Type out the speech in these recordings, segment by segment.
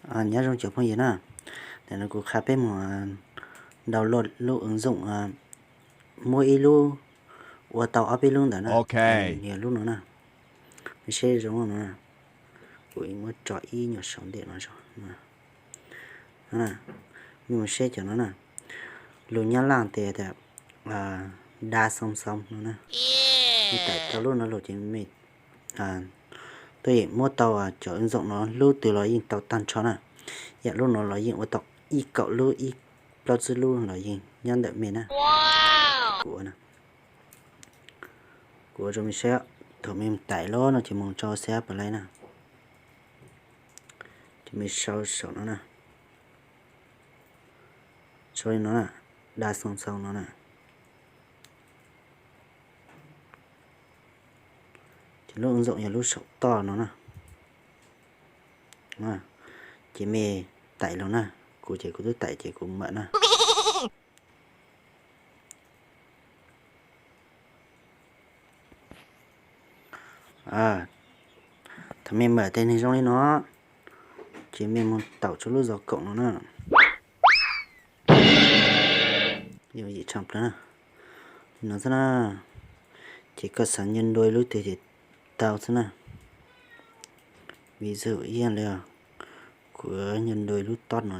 Nyob zoo cov phooj ywg na, ntawm no kuv qha peb mus download lub ứng dụng, muab ib lub ua tau ob peb lub ntawm na. Yog lub no na, mej seb zoo no na, kuv muab tso ib nyuag saum ntej no tso. Mej mus saib cov no na, lus Nyab Laj tias đa song song no na. Mej tải tau lub no lawm ces mej tuaj yeem muab tau cov ứng dụng no, lub twg los yeej tau tag nrho na. Yam lub no los yeej ua tau ib kaum lub, ib plaub tsib lub los yeej nyob ntawm mej na. Kuv ua rau mej saib, thaum mej tải lawm no ces mus rau xab pam lais na. Ces mej sau saum no na, sau li no na, đa song song no na. Ces lub ứng dụng yog lub saum toj no na. Ces mej tải los na, kuv ces kuv twb tải ces kuv mam na. Thaum mej mam tes neeg zoo li no, ces mej mus taum rau lub zos kaum no na. Yog yim tshav plaws na, li no xwb na. Ces koj xav nyo nrua lub twg ces tau xwb na. Ví dụ ib yam li kuv nyo nrua lub tob no,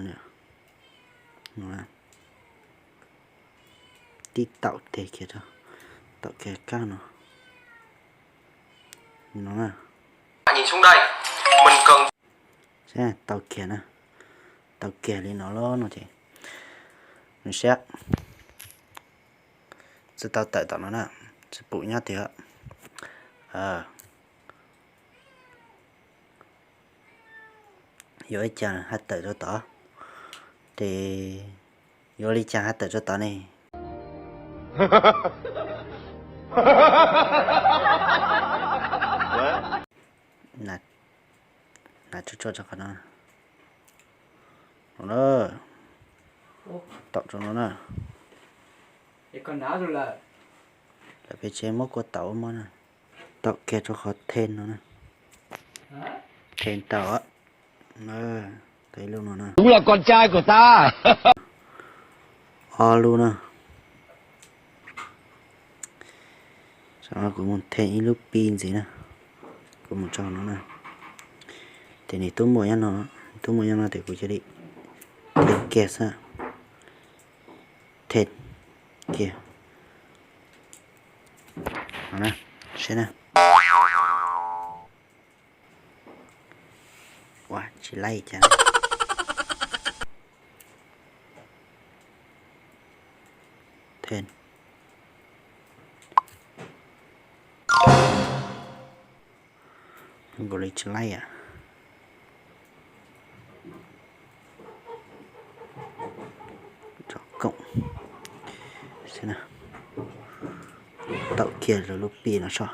no, tib taum tes kiag, taum kiag kab no, no na. Tau kiag na, tau kiag li no lawm no ces, nws siab, tsis tau tawm tom no na, tsis pum nyob tiag. Yuav li cas haj tawm rau tod? Ces yuav li cas haj tawm rau tod ne? Hnav tsuag tsuag rau qhov no. No na, taum rau no na. Lawv peb tsev muab kua taum ua mob na. Taum kiag rau qhov then no na. Then tau. Tau ib lub no na. Ob lub na. Kuv mus then ib lub pi ntxiv na. Kuv mus tso no na. Ces nws twb muaj nyob no, twb muaj nyob no ces kuv cia li then kiag xwb. Then kiag. No na, saib na. Ua tsis laib cas. Then. Nkaus li tsis laib yom. Koom. Taum kiag rau lub pi no soj.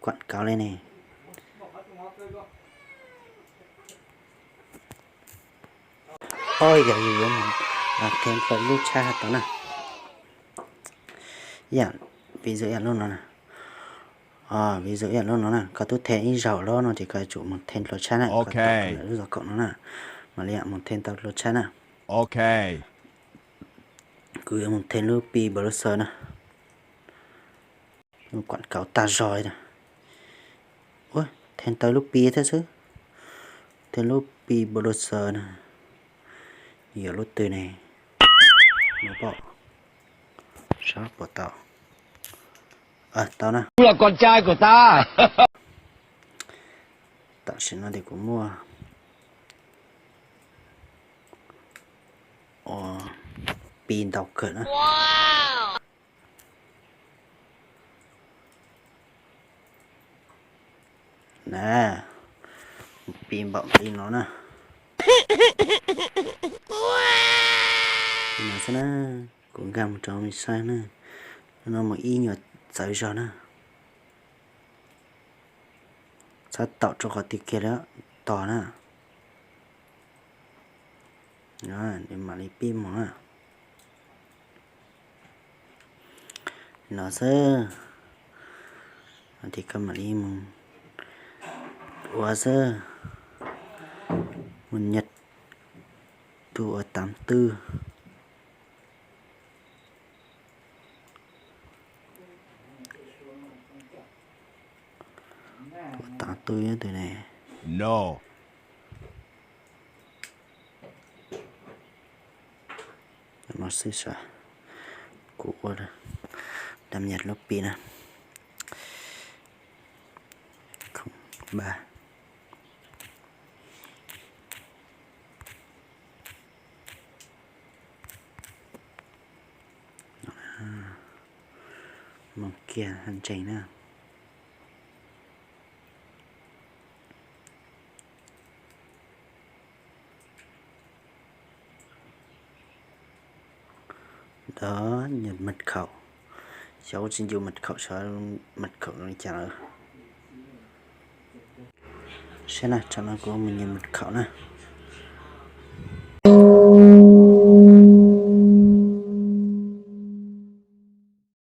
Kuam kauv li ne. Ob yog yus yuav mus then rau lub tshab hab tod na. Yam vis dua yam lub no na. Vis dua yam lub no na, koj twb then ib zaug lawm no ces koj yuav tsum mus then dlua tshab na, koj tau lub zog kaum no na, mam li mus then tau dlua tshab na. Kuv yuav mus then lub pi npaum lub xaws na. Kuam kauv tag zog li na. Ua, then tau lub pi thiab xwb. Then lub pi npaum lub xaws na. Yuav lub twg ne? Mus pom. Sab pom tau. Tau na. Tam sim no ces kuv muaj ua pi ntau kawg na. Na, pi npaum li no na. Li no xwb na, kuv nkag mus rau mej saib na. Lub no mus ib nyuag txawv zog na. Txhob taum rau qhov tiag kiag li, tos na. Nws mam li pib mus na. No xwb. Ces koj mam li mus ua xwb. Nhật, tus ua tám tư. Ua tám tư nyob tus này. No. Mos xib sas, kuv ua dam nyas lub pim na. Không ba. Moos kiag ntseeg na. Đó, nhập mật khẩu. Xyov kuv tsis ncu mật khẩu, xyov mật khẩu li cas lawm. Saib na, tsam no kuv mus nhập mật khẩu na.